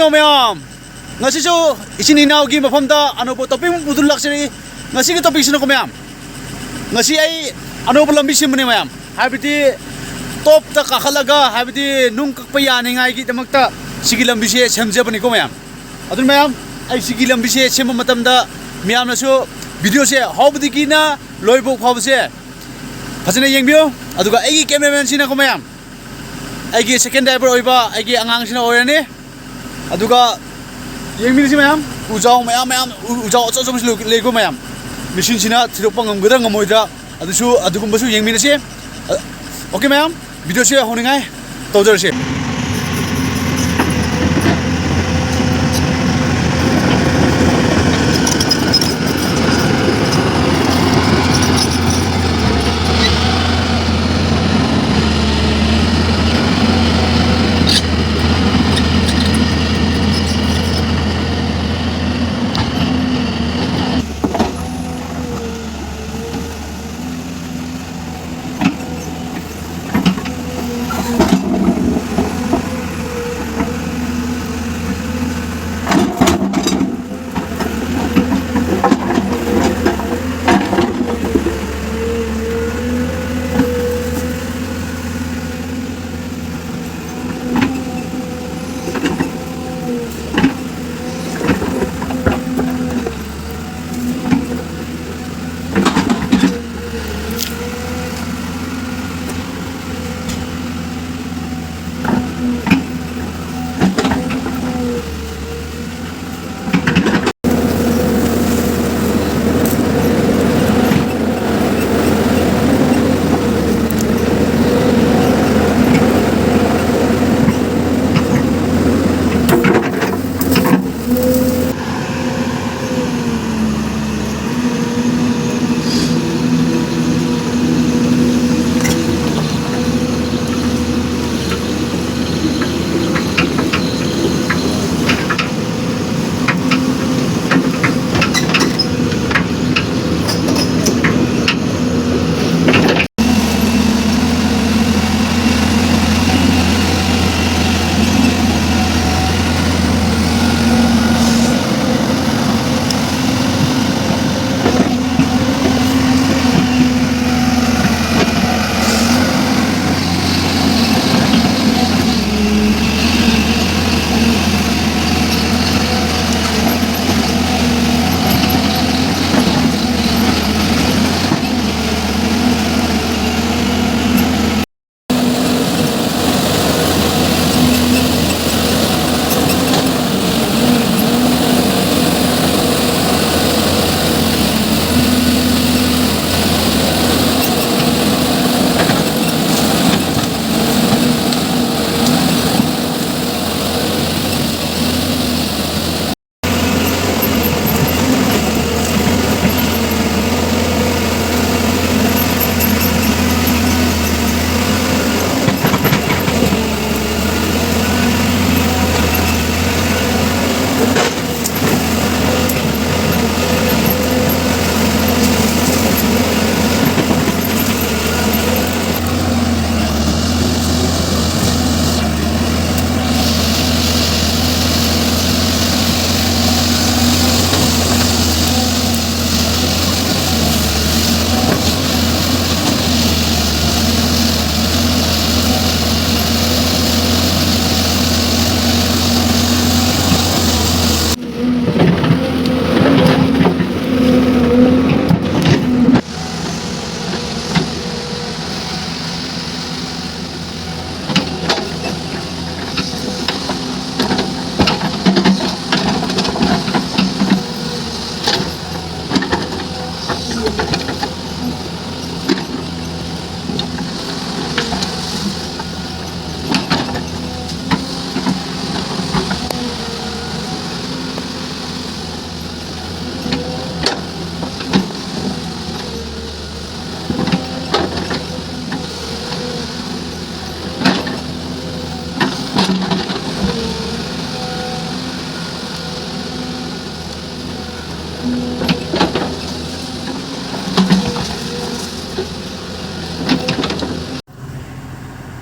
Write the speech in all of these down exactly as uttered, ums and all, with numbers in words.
ꯃꯌꯥꯝ, ꯉꯁꯤꯁꯨ ꯏꯆꯤꯟ ꯏꯅꯥꯎꯒꯤ ꯃꯐꯝꯗ ꯑꯅꯧꯕ topic ꯑꯃ ꯄꯨꯗꯨꯅ ꯂꯥꯛꯆꯔꯤ꯫ ꯉꯁꯤꯒꯤ topicꯁꯤꯅꯀꯣ ꯃꯌꯥꯝ, ꯉꯁꯤ ꯑꯩ ꯑꯅꯧꯕ ꯂꯝꯕꯤ ꯁꯦꯝꯕꯅꯦ ꯃꯌꯥꯝ꯫ ꯍꯥꯏꯕꯗꯤ topꯇ ꯀꯥꯈꯠꯂꯒ, ꯍꯥꯏꯕꯗꯤ ꯅꯨꯡ ꯀꯛꯄ ꯌꯥꯅꯤꯡꯉꯥꯏꯒꯤꯗꯃꯛꯇ ꯁꯤꯒꯤ ꯂꯝꯕꯤꯁꯦ ꯁꯦꯝꯖꯕꯅꯤꯀꯣ ꯃꯌꯥꯝ꯫ ꯑꯗꯨꯅ ꯃꯌꯥꯝ, ꯑꯩ ꯁꯤꯒꯤ ꯂꯝꯕꯤꯁꯦ ꯁꯦꯝꯕ ꯃꯇꯝꯗ ꯃꯌꯥꯝꯅꯁꯨ videoꯁꯦ ꯍꯧꯕꯗꯒꯤꯅ ꯂꯣꯏꯕ ꯐꯥꯎꯕꯁꯦ ꯐꯖꯅ ꯌꯦꯡꯕꯤꯌꯨ꯫ ꯑꯗꯨꯒ ꯑꯩꯒꯤ cameramanꯁꯤꯅꯀꯣ ꯃꯌꯥꯝ, ꯑꯩꯒꯤ second driver ꯑꯣꯏꯕ ꯑꯩꯒꯤ ꯑꯉꯥꯡꯁꯤꯅ ꯑꯣꯏꯔꯅꯤ꯫ ꯑꯗꯨꯒ ꯌꯦꯡꯃꯤꯟꯅꯁꯤ ꯃꯌꯥꯝ, ꯎꯖꯥꯎ ꯃꯌꯥꯝ ꯃꯌꯥꯝ, ꯎ-, ꯎꯖꯥꯎ ꯑꯆꯧ ꯑꯆꯧꯕꯁꯨ ꯂꯩ-, ꯂꯩꯀꯣ ꯃꯌꯥꯝ꯫ Machineꯁꯤꯅ ꯊꯤꯗꯣꯛꯄ ꯉꯝꯒꯗ꯭ꯔꯥ ꯉꯝꯃꯣꯏꯗ꯭ꯔꯥ, ꯑꯗꯨꯁꯨ, ꯑꯗꯨꯒꯨꯝꯕꯁꯨ ꯌꯦꯡꯃꯤꯟꯅꯁꯤ꯫ ꯑ, okay ꯃꯌꯥꯝ, videoꯁꯦ ꯍꯧꯅꯤꯡꯉꯥꯏ ꯇꯧꯖꯔꯁꯦ꯫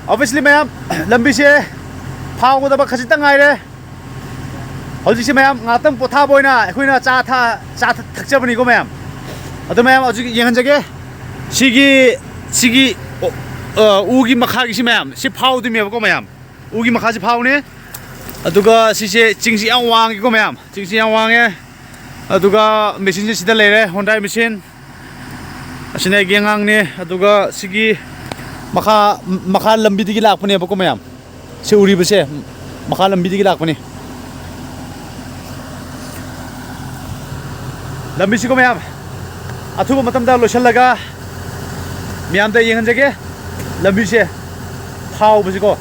Obviously ꯃꯌꯥꯝ, ꯂꯝꯕꯤꯁꯦ ꯐꯥꯎꯒꯗꯕ ꯈꯖꯤꯛꯇꯪ ꯉꯥꯏꯔꯦ꯫ ꯍꯧꯖꯤꯛꯁꯦ ꯃꯌꯥꯝ ꯉꯥꯏꯍꯥꯛꯇꯪ ꯄꯣꯊꯥꯕ ꯑꯣꯏꯅ ꯑꯩꯈꯣꯏꯅ ꯆꯥ ꯊꯥ-, ꯆꯥ ꯊꯛꯆꯕꯅꯤꯀꯣ ꯃꯌꯥꯝ꯫ ꯑꯗꯣ ꯃꯌꯥꯝ ꯍꯧꯖꯤꯛ ꯌꯦꯡꯍꯟꯖꯒꯦ꯫ ꯁꯤꯒꯤ, ꯁꯤꯒꯤ, ꯑ, ꯎꯒꯤ ꯃꯈꯥꯒꯤꯁꯤ ꯃꯌꯥꯝ, ꯁꯤ ꯐꯥꯎꯗꯣꯏꯅꯦꯕꯀꯣ ꯃꯌꯥꯝ꯫ ꯎꯒꯤ ꯃꯈꯥꯁꯤ ꯐꯥꯎꯅꯤ꯫ ꯑꯗꯨꯒ ꯁꯤꯁꯦ ꯆꯤꯡꯁꯤ ꯌꯥꯝ ꯋꯥꯡꯉꯤꯀꯣ ꯃꯌꯥꯝ꯫ ꯆꯤꯡꯁꯤ ꯌꯥꯝ ꯋꯥꯡꯉꯦ꯫ ꯑꯗꯨꯒ ꯃꯦꯆꯤꯟꯁꯦ ꯁꯤꯗ ꯂꯩꯔꯦ, ꯍꯣꯟꯗꯥꯏ ꯃꯦꯆꯤꯟ꯫ ꯑꯁꯤꯅ ꯑꯩꯒꯤ ꯑꯉꯥꯡꯅꯦ꯫ ꯑꯗꯨꯒ ꯁꯤꯒꯤ ꯃꯈꯥ, ꯃꯈꯥ ꯂꯝꯕꯤꯗꯒꯤ ꯂꯥꯛꯄꯅꯦꯕꯀꯣ ꯃꯌꯥꯝ꯫ ꯁꯤ ꯎꯔꯤꯕꯁꯦ ꯃꯈꯥ ꯂꯝꯕꯤꯗꯒꯤ ꯂꯥꯛꯄꯅꯤ꯫ ꯂꯝꯕꯤꯁꯤꯀꯣ ꯃꯌꯥꯝ, ꯑꯊꯨꯕ ꯃꯇꯝꯗ ꯂꯣꯏꯁꯤꯜꯂꯒ ꯃꯌꯥꯝꯗ ꯌꯦꯡꯍꯟꯖꯒꯦ꯫ ꯂꯝꯕꯤꯁꯦ ꯐꯥꯎꯕꯁꯤꯀꯣ,